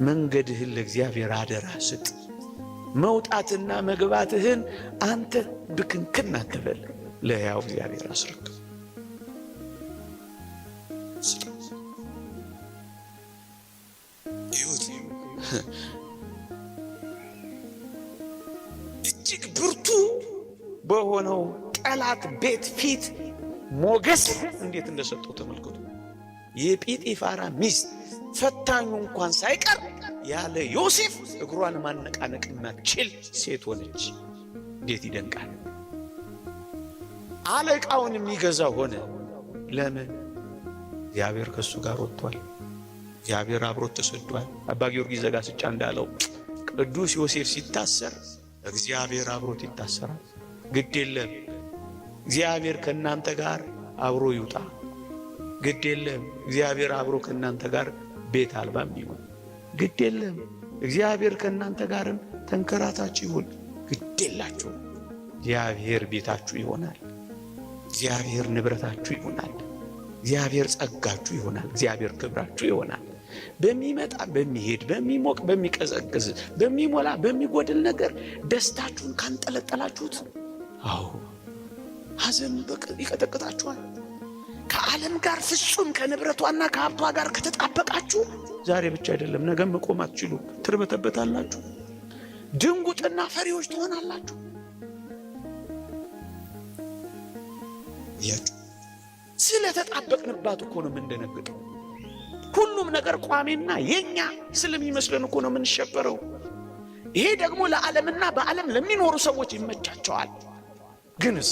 መንገድህን ለእግዚአብሔር አደራ ስጥ። መውጣትና መግባትህን አንተ ብክንክን አትበል፣ ለሕያው እግዚአብሔር አስረክብ። እጅግ ብርቱ በሆነው ጠላት ቤት ፊት ሞገስ እንዴት እንደሰጠው ተመልከቱ። የጲጢፋራ ሚስት ፈታኙ እንኳን ሳይቀር ያለ ዮሴፍ እግሯን ማነቃነቅ የማትችል ሴት ሆነች። እንዴት ይደንቃል! አለቃውን የሚገዛ ሆነ። ለምን? እግዚአብሔር ከእሱ ጋር ወጥቷል። እግዚአብሔር አብሮት ተሰዷል። አባ ጊዮርጊስ ዘጋስጫ እንዳለው ቅዱስ ዮሴፍ ሲታሰር እግዚአብሔር አብሮት ይታሰራል። ግድ የለም እግዚአብሔር ከእናንተ ጋር አብሮ ይውጣ። ግድ የለም እግዚአብሔር አብሮ ከእናንተ ጋር ቤት አልባም ይሁን። ግድ የለም እግዚአብሔር ከእናንተ ጋርም ተንከራታች ይሁን። ግድ የላችሁ እግዚአብሔር ቤታችሁ ይሆናል። እግዚአብሔር ንብረታችሁ ይሆናል። እግዚአብሔር ጸጋችሁ ይሆናል። እግዚአብሔር ክብራችሁ ይሆናል። በሚመጣ በሚሄድ በሚሞቅ በሚቀዘቅዝ በሚሞላ በሚጎድል ነገር ደስታችሁን ካንጠለጠላችሁት፣ አዎ ሐዘን ይቀጠቅጣችኋል። ከዓለም ጋር ፍጹም ከንብረቷና ከሀብቷ ጋር ከተጣበቃችሁ ዛሬ ብቻ አይደለም ነገም መቆም አትችሉ፣ ትርበተበታላችሁ፣ ድንጉጥና ፈሪዎች ትሆናላችሁ። እያችሁ ስለተጣበቅንባት እኮ ነው የምንደነግጠው። ሁሉም ነገር ቋሚና የኛ ስለሚመስለን እኮ ነው የምንሸበረው። ይሄ ደግሞ ለዓለምና በዓለም ለሚኖሩ ሰዎች ይመቻቸዋል። ግንስ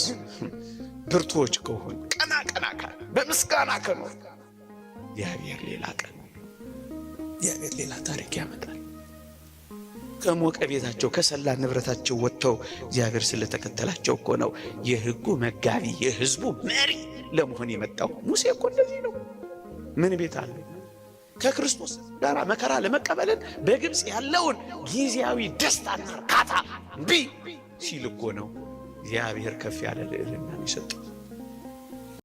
ብርቱዎች ከሆን ቀና ቀና ካል በምስጋና ከኖር እግዚአብሔር ሌላ ቀን እግዚአብሔር ሌላ ታሪክ ያመጣል። ከሞቀ ቤታቸው ከሰላ ንብረታቸው ወጥተው እግዚአብሔር ስለተከተላቸው እኮ ነው የሕጉ መጋቢ የሕዝቡ መሪ ለመሆን የመጣው። ሙሴ እኮ እንደዚህ ነው። ምን ቤት አለ? ከክርስቶስ ጋር መከራ ለመቀበልን በግብፅ ያለውን ጊዜያዊ ደስታና እርካታ እምቢ ሲል እኮ ነው እግዚአብሔር ከፍ ያለ ልዕልና የሰጠው።